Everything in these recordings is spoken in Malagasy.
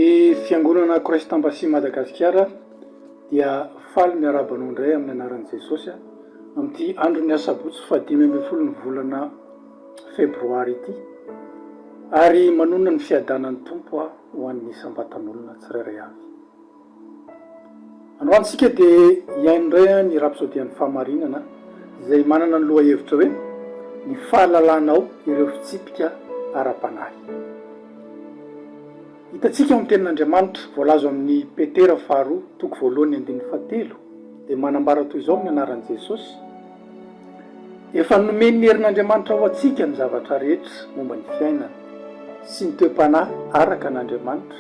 Ny Fiangonana Christ Embassy Madagasikara dia faly miarahaba anao indray amin'ny anaran'i Jesosy amin'ity andron'ny asabotsy fahadimy ambin'ny folo ny volana febroary ity ary manonona ny fiadanan'ny Tompo ho an'ny isam-batan'olona tsirairay avy. Androany isika dia hihaino indray ny Rapsodian'ny Fahamarinana izay manana ny lohahevitra hoe Ny fahalalanao ireo fitsipika ara-panahy. Hitantsika ao amin'ny Tenin'Andriamanitra, voalaza ao amin'ny Petera faharoa toko voalohany andininy fahatelo, dia manambara toy izao amin'ny anaran'i Jesosy, Efa nomen'ny herin'Andriamanitra ho antsika ny zavatra rehetra momba ny fiainana sy ny toe-panahy araka an'Andriamanitra,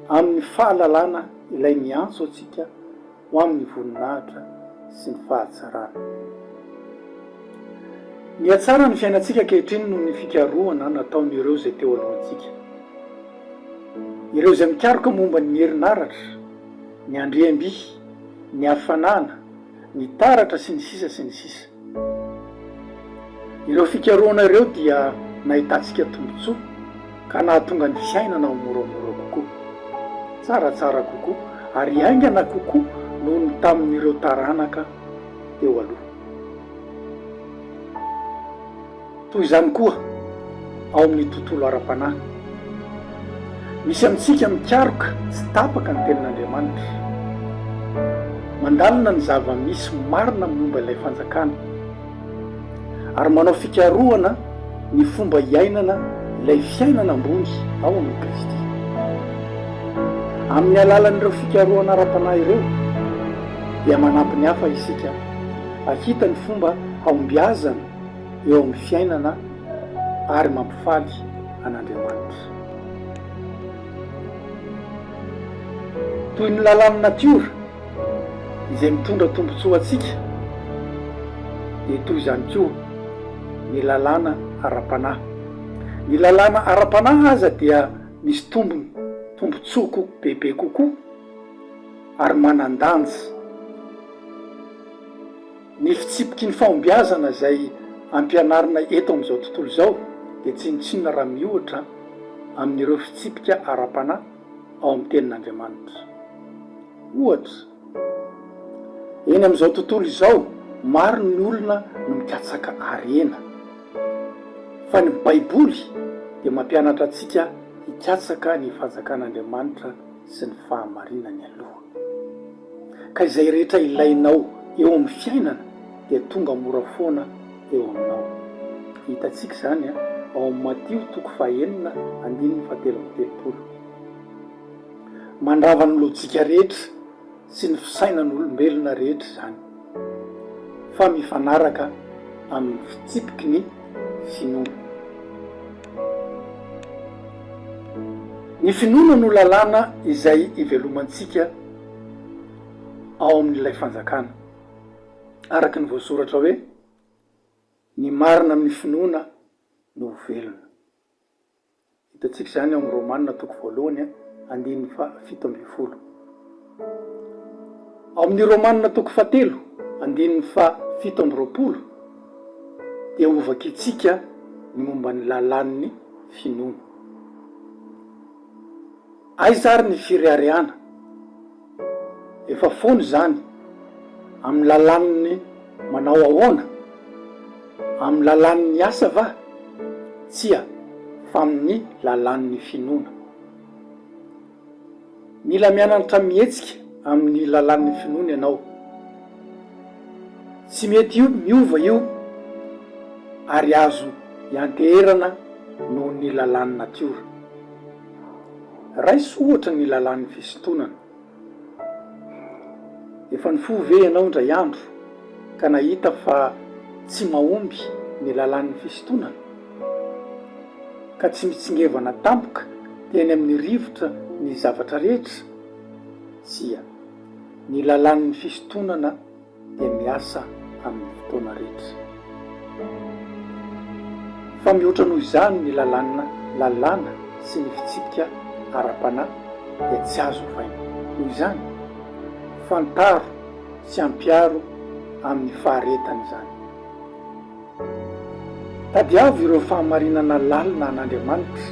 amin'ny fahalalana ilay miantso antsika ho amin'ny voninahitra sy ny fahatsarana. Nihatsara ny fiainantsika ankehitriny noho ny fikarohana nataon'ireo izay teo alohantsika. Ireo izay mikaroka momba ny herinaratra, ny andriam-by, ny hafanana, ny taratra sy ny sisa sy ny sisa. Ireo fikarohana ireo dia nahitantsika tombontsoa ka nahatonga ny fiainana ho moramora kokoa, tsaratsara kokoa ary haingana kokoa noho ny tamin'ireo taranaka teo aloha. Toy izany koa ao amin'ny tontolo ara-panahy. Misy amintsika mikaroka tsy tapaka ny Tenin'Andriamanitra. Mandalina ny zava-misy marina momba ilay Fanjakana, ary manao fikarohana ny fomba hiainana ilay fiainana ambony ao amin'i Kristy. Amin'ny alalan'ireo fikarohana ara-panahy ireo, dia manampy ny hafa isika hahita ny fomba hahombiazana eo amin'ny fiainana ary mampifaly an'Andriamanitra. Toy ny lalàn'ny natiora izay mitondra tombontsoa ho antsika, dia toy izany koa ny lalàna ara-panahy. Ny lalàna ara-panahy aza dia misy tombony, tombontsoa bebe kokoa ary manan-danja. Ny fitsipiky ny fahombiazana izay ampianarina eto amin'izao tontolo izao dia tsinontsinona raha miohatra amin'ireo fitsipika ara-panahy ao amin'ny Tenin'Andriamanitra. Ohatra, eny amin'izao tontolo izao, maro ny olona no mikatsaka harena. Fa ny Baiboly dia mampianatra antsika hikatsaka ny Fanjakan'Andriamanitra sy ny fahamarinany aloha. Ka izay rehetra ilainao eo amin'ny fiainana dia tonga mora foana eo aminao. Hitantsika izany ao amin'ny Matio toko fahenina andininy fahatelo amby telopolo. Mandrava ny lojika rehetra sy ny fisainan'olombelona rehetra izany, fa mifanaraka amin'ny fitsipiky ny finoana. Ny finoana no lalàna izay ivelomantsika ao amin'ilay Fanjakana. Araka ny voasoratra hoe, Ny marina amin'ny finoana no ho velona. Hitantsika izany ao amin'ny Romana toko voalohany andininy faha 17. Ao amin'ny Romana toko fahatelo andininy faha 27 dia hovakintsika ny momba ny lalàn'ny finoana. Aiza ary ny fireharehana? Efa foana izany. Amin'ny lalàn'ny manao ahoana? Amin'ny lalàn'ny asa va? Tsia, fa amin'ny lalàn'ny finoana. Mila mianatra mihetsika amin'ny lalàn'ny finoana ianao. Tsy mety miova io ary azo ianteherana noho ny lalàn'ny natiora. Raiso ohatra ny lalàn'ny fisintonana. Efa nifoha ve ianao indray andro ka nahita fa tsy mahomby ny lalàn'ny fisintonana? Ka tsy mitsingevana tampoka teny amin'ny rivotra ny zavatra rehetra? Tsia. Ny lalàn'ny fisintonana dia miasa amin'ny fotoana rehetra. Fa mihoatra noho izany ny lalàna lalàna sy ny fitsipika ara-panahy dia tsy azo ovaina. Noho izany, fantaro sy ampiharo amin'ny faharetana izany. Tadiavo ireo fahamarinana lalina an'Andriamanitra.